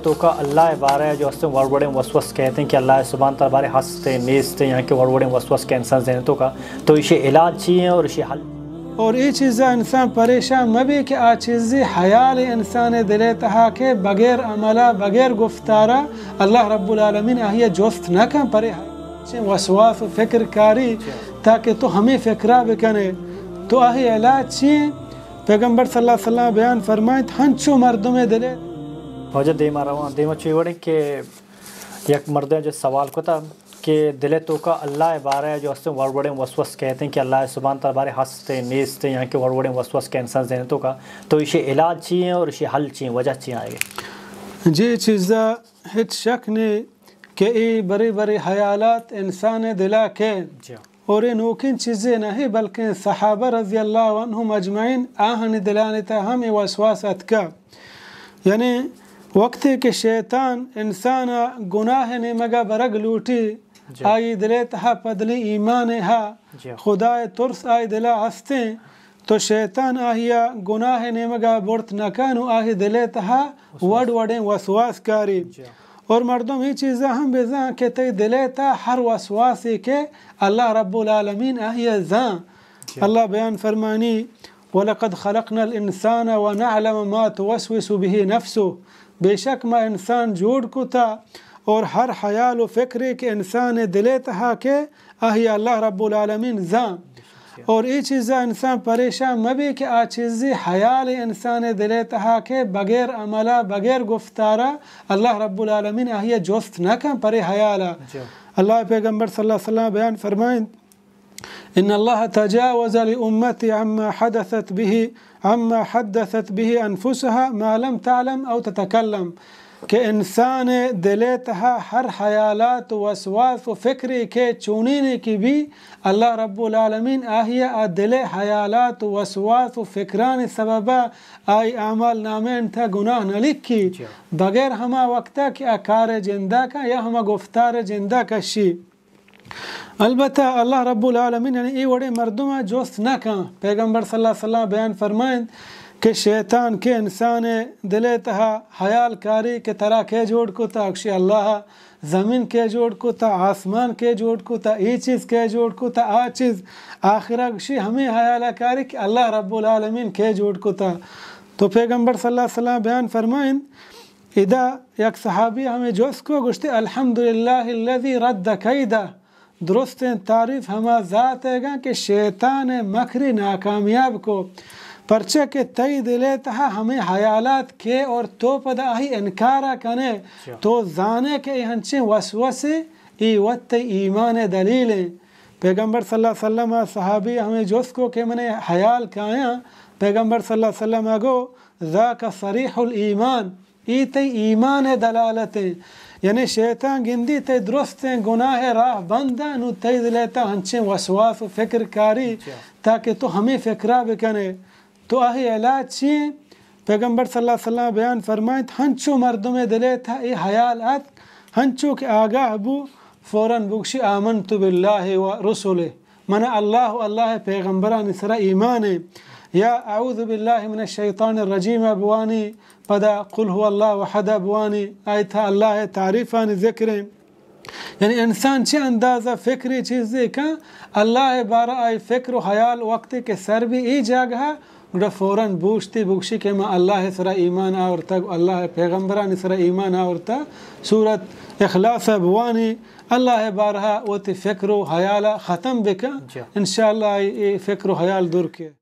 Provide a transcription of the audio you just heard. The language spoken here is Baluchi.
توکا اللہ ءِ بارہ ءَ جو ہستیں وڑ وڑیں وسوس کہتے ہیں کہ اللہ سبحانہ تعالیٰ بارے ہست ہیں، نیست ہیں، یا کہ وڑ وڑیں وسوس کہ انسان ذہن توکا، تو ایشی علاج چی ہیں اور ایشی حل؟ اور اے چیزا انسان پریشان مبی کہ آ چیزی حیال انسان دل تہا کہ بغیر عملا، بغیر گفتارا اللہ رب العالمین آہی جست نہ کن، پرے چیں وسواس و فکر کاری تاکہ تو ہمیں فکرا بکنے۔ تو آہی علاج چی ہیں؟ پیغمبر صلی اللہ علیہ وسلم بیان فرمائیں، ہنچو مردم دل۔ واجہ دیما رواں، دیما چوی وڑیں کہ یک مردے جو سوال کتا کہ دل توکا اللہ بارہ جو ہستیں وڑ وڑیں وسوس کہتے ہیں کہ اللہ سبحانہ تعالیٰ بارے ہست ہیں، نیست ہیں، یا کہ وڑ وڑیں وسوس کہ انسان ذہن توکا، تو ایشی علاج چی ہیں اور ایشی حل چی ہیں، وجہ چی ہیں آئے؟ جی، چیزا ہچ شک نہیں کہ اے برے برے حیالات انسان دلا کہ جی۔ اور اے نوکیں چیزے نہ، بلکہ صحابہ رضی اللہ عنہم اجمعین آہانی دلانی تہ ہم اے وسواس اتکا۔ یعنی وقتے کہ شیطان انسان گناہ نیمگا برگ لوٹی، جی۔ آئی دلے تہا پدلی ایمان ہا، جی۔ خدا ترس آئی دلا ہستیں، تو شیطان آہیا گناہ نیمگا برت نکن و آہی دلے تہا وسواس۔ وڑ وڑیں وسواس کاری۔ جی۔ اور مردم اے چیزا ہم بزان کہ تئی دلے تہا ہر وسواسے کہ اللہ رب العالمین آہی زان۔ جی۔ اللہ بیان فرمانی، وَلَقَدْ خَلَقْنَا الْإِنسَانَ وَنَعْلَمُ مَا تُوَسْوِسُ بِهِ نَفْسُهُ، بے شک ما انسان جوڑ کتا اور ہر حیال و فکرے کہ انسان دلے تہا کہ آہی اللہ رب العالمین زان۔ اور اے چیزا انسان پریشان مبی کہ آ چیزی حیال انسان دلے تہا کہ بغیر عملا، بغیر گفتارا اللہ رب العالمین آہی جست نہ کن پرے حیالا۔ جی۔ اللہ پیغمبر صلی اللہ علیہ وسلم بیان فرمائیں، إن الله تجاوز لأمتي عما حدثت به، عما حدثت به أنفسها ما لم تعلم أو تتكلم، کہ انسان دلے تہا ہر حیالات و وسواس و فکرے کہ چونینے کہ بی، اللہ رب العالمین آہی آ دلے حیالات و وسواس و فکرانی سببا آئی اعمال نامہ انت گناہ نہ لکھی، جی۔ بغیر ہما وقتا کہ آ کار جندا کا یا ہما گفتار جندا کشی۔ البتہ اللہ رب العالمین یعنی اے وڑیں مردم جست نہ کن۔ پیغمبر صلی اللہ علیہ وسلم بیان فرمائیں کہ شیطان کہ انسان دلے تہا حیال کاری کہ ترا کے جوڑ کتا، اکشی اللہ، زمین کے جوڑ کتا، آسمان کے جوڑ کتا، اے چیز کے جوڑ کتا، آ چیز، آخرا اکشی ہمیں حیال کاری کہ اللہ رب العالمین کے جوڑ کتا۔ تو پیغمبر صلی اللہ علیہ وسلم بیان فرمائیں، ادا یک صحابی ہمیں جست کو، گوشتے، الحمدللہ الذی رد کیدہ، درستیں تعریف ہما ذات ئیگاں کہ شیطان مکری ناکامیاب کو، پرچہ کہ تئی دلے تہا ہمیں حیالات کے اور تو پدا آہی انکارا کنے، تو زانے کہ اے ہنچیں وسوسے، اے وت تئی ایمان دلیل ہیں۔ پیغمبر صلی اللہ علیہ وسلم صحابی ہمیں جست کو کہ منے حیال کایاں، پیغمبر صلی اللہ علیہ وسلم گو، ذاک صریح الایمان، اے تئی ایمان دلالت ہیں۔ یعنی شیطان گندی تئی درستیں گناہ راہ بند ہیں، نو تئی دلے تا ہنچیں وسواس و فکر کاری تاکہ تو ہمیں فکرا بکنے۔ تو آہی علاج چی ہیں؟ پیغمبر صلی اللہ علیہ وسلم بیان فرمائیں، ہنچو مردم دلے تا اے حیال ات، ہنچو کہ آگاہ بو، فوراً بگشی، آمنت باللہ و رسلہ، من اللہ و اللہ پیغمبرانی سرا ایمان ہیں۔ یا اعوذ باللہ من الشیطان الرجیم بوانی، پدا قل هو اللہ احد بوانی، آئی تہا اللہ تعریفانی ذکر ہیں۔ یعنی انسان چہ اندازہ فکری چیزے کن، اللہ بارہ آئی فکر و خیال وقتی کہ سر بی اے جاگہ، گڑا فوراً بوشتی بگشی کہ ما اللہ سرا ایمان آورتگ، اللہ پیغمبرانی سرا ایمان آورتگ۔ سورت اخلاص بوانی، اللہ بارہ وتی فکر و خیال ختم بکن۔ جی۔ انشاءاللہ اے فکر و خیال دور کے۔